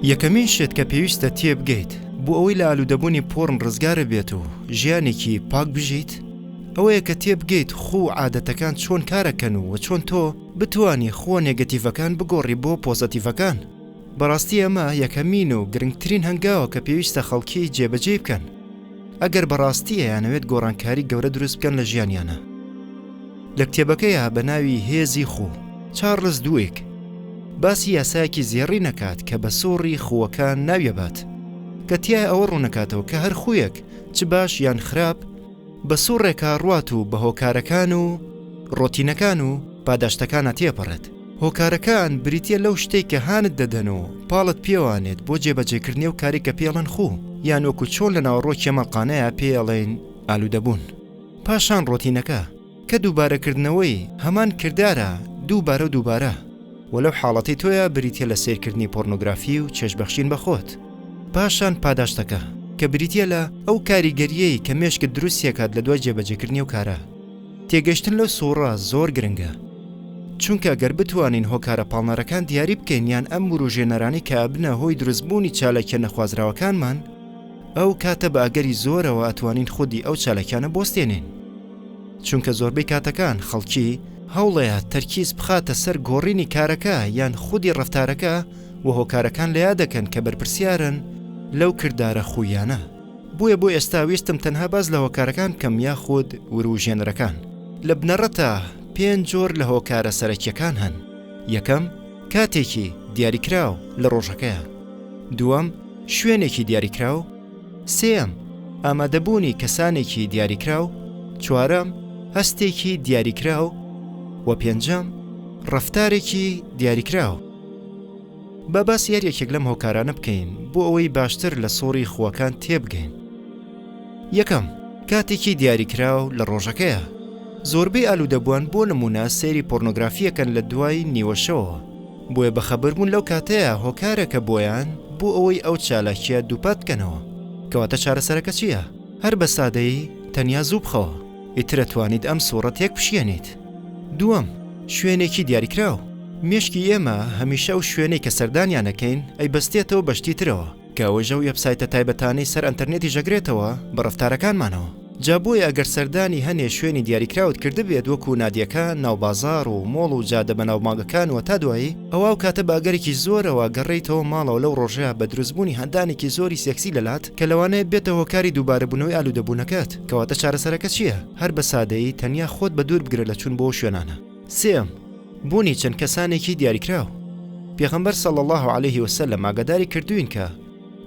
یەکەمین شت کە پێویستە تێبگەیت بۆ ئەوەی لە ئالوودەبوونی پۆڕن ڕزگارت بێت و ژیانێکی پاک بژیت ئەوەیە کە تێبگەیت خوو و عادەتەکان چۆن کارەکەن و چۆن تۆ بتوانی خووە نێگەتیڤەکان بگۆڕی بۆ پۆزەتیڤەکان. بەڕاستی ئەمە یەکەمین و گرنگترین هەنگاوە کە پێویستە خەڵکی جێبەجێی بکەن ئەگەر بەڕاستی ئەیانەوێت گۆڕانکاری گەورە دروست بکەن لە ژیانیانا. لە کتێبەکەیا بە ناوی هێزی خوو، چارڵز دویگ باسی یاسایەکی زێڕین ئەکات کە بە سوڕی خووەکان ناویەبات کە تیایا ئەوە ڕوونەکاتەوە کە هەر خوویەک چ باش یان خراپ بە سوڕێکا ڕوات و بە هۆکارەکان و ڕۆتینەکان و پاداشتەکانا تێپەڕێت. هۆکارەکان بریتیە لەو شتەی کە هانت دەدەن و پاڵت پێوانێت بۆ جێبەجێکردنی ئەو کارەی کە پێی ئەڵێن خوو یان وەکو چۆن لە ناوەڕۆکی ئەم ئەڵقانەیا پێی ئەڵێین ئالوودەبوون. پاشان ڕۆتینەکە، کە دووبارەکردنەوەی هەمان کردارە دووبارە و دووبارە، وە لەو حاڵەتەی تۆیا بریتیە لە سەیرکردنی پۆرنۆگرافی و چێژبەخشین بە خۆت. پاشان پاداشتەکە، کە بریتیە لە ئەو کاریگەریەی کە مێشکت دروستیەکات لە دوای جێبەجێکردنی ئەو کارە. تێگەشتن لەو سوڕە زۆر گرنگە، چونکە گەر بتوانین هۆکارە پاڵنەرەکان دیاری بکەین یان ئەم وروژێنەرانەی کە ئەبنە هۆی دروستبوونی چالاکیە نەخوازراوەکانمان، ئەو کاتە بە ئەگەری زۆرەوە ئەتوانین خودی ئەو چالاکیانە بوەستێنین. چونکە زۆربەی کاتەکان خەڵکی هەوڵەیە تەرکیز بخاتە سەر گۆڕینی کارەکە یان خودی ڕەفتارەکە و هۆکارەکان لەیاد دەکەن کە بەرپرسیارن لەو کردارە خووییانە. بۆیە بۆ ئێستا ویستم تەنها باس لە هۆکارەکان بکەم یاخود وروژێنەرەکان. لە بنەڕەتا پێنج جۆر لە هۆکارە سەرەکیەکان هەن، یەکەم، کاتێکی دیاریکراو لە ڕۆژەکەیا. دووەم، شوێنێکی دیاریکراو. سێیەم، ئامادەبوونی کەسانێکی دیاریکراو. چوارەم، هەستێکی دیاریکراو. و پێنجەم، ڕەفتارێکی دیاریکراو. با باسی هەر یەکێک لەم هۆکارانە بکەین بۆ ئەوەی باشتر لە سوڕی خووەکان تێبگەین. یەکەم، کاتێکی دیاریکراو لە ڕۆژەکەیا. زۆربەی ئالوودەبووان بۆ نموونە سەیری پۆرنۆگرافییەکەن لە دوای نیوەشەوەوە. بۆیە بەخەبەربوون لەو کاتەیا هۆکارێکە بۆیان بۆ ئەوەی ئەو چالاکییە دووپات بکەنەوە. کەواتە چارەسەرەکە چییە؟ هەر بە سادەیی تەنیا زوو بخەوە، ئیتر ئەتوانیت ئەم سوڕە تێکبشکێنیت. دووەم، شوێنێکی دیاریکراو. مێشکی ئێمە هەمیشە ئەو شوێنەی کە سەردانیان ئەکەین ئەیبەستێتەوە بە شتی ترەوە، کە ئەوەیش ئەو وێبسایتە تایبەتانەی سەر ئەنتەرنێتیش ئەگرێتەوە بە ڕەفتارەکانمانەوە. جا بۆیە ئەگەر سەردانی هەنێ شوێنی دیاریکراوت کردبێت وەکو نادیەکان، ناوبازاڕ و مۆڵ و جادە بەناوبانگەکان و هەتا دوایی، ئەوا ئەو کاتە بە ئەگەرێکی زۆرەوە گەڕێیتەوە ماڵەوە لەو ڕۆژەیا بە دروستبوونی هاندانێکی زۆری سێکسی لەلات کە لەوانەیە ببێتە هۆکاری دووبارەبوونەوەی ئالوودەبوونەکەت، کەواتە چارەسەرەکە چییە؟ هەر بە سادەیی تەنیا خۆت بەدوور بگرە لە چوون بۆ ئەو شوێنانە. سێیەم، بوونی چەند کەسانێکی دیاریکراو. پێغەمبەر صلی اللە علیه وسلم ئاگاداری کردووین کە،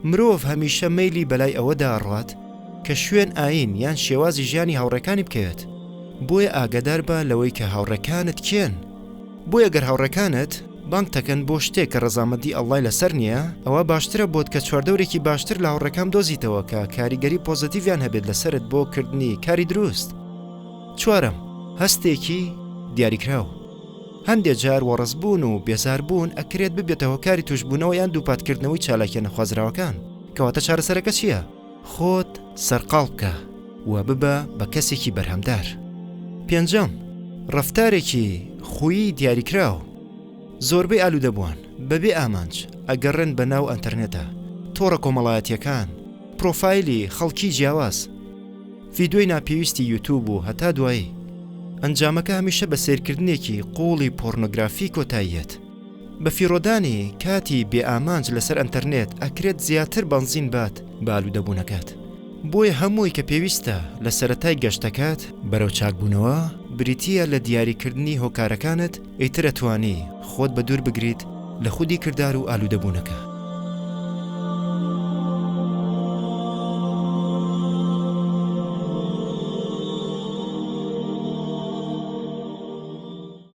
مرۆڤ هەمیشە مەیلی بەلای ئەوەدا ئەڕوات کە شوێن ئایین یان شێوازی ژیانی هاوڕێکانی بکەوێت، بۆیە ئاگاداربە لەوەی کە هاوڕێکانت کێن، بۆیە گەر هاوڕێکانت بانگتەکەن بۆ شتێک کە ڕەزامەندی اللە ی لەسەر نییە ئەوا باشترە بۆت کە چواردەورێکی باشتر لە هاوڕێکان بدۆزیتەوە کە کاریگەری پۆزەتیڤیان هەبێت لەسەرت بۆ کردنی کاری دروست. چوارەم، هەستێکی دیاریکراو. هەندێ جار وەڕسبوون و بێزاربوون ئەکرێت ببێتە هۆکاری توشبوونەوە یان دووپاتکردنەوەی چالاکیە نەخوازراوەکان، کەواتە چارەسەرەکە چیە؟ خۆت سەرقاڵ بکە و ببە بە کەسێکی بەرهەمدار. پێنجەم، ڕەفتارێکی خوویی دیاریکراو، زۆربەی ئالوودەبووان بەبێ ئامانج ئەگەڕێن بە ناو ئەنتەرنێتا، تۆڕە کۆمەڵایەتیەکان، پرۆفایلی خەڵکی جیاواز، ڤیدیۆی ناپێویستی یوتوب و هەتا دوایی، ئەنجامەکە هەمیشە بە سەیرکردنێکی قووڵی پۆرنۆگرافی کۆتاییەت. بە فیڕۆدانی کاتی بێ ئامانج لەسەر ئەنتەرنێت ئەکرێت زیاتر بەنزین بات بە ئالوودەبوونەکەت. بۆیە هەمووی کە پێویستە لە سەرەتای گەشتەکەت بەرەو چاکبوونەوە بریتییە لە دیاریکردنی هۆکارەکانت ئیتر ئەتوانی خۆت بەدوور بگریت لە خودی کردار و ئالوودەبوونەکە.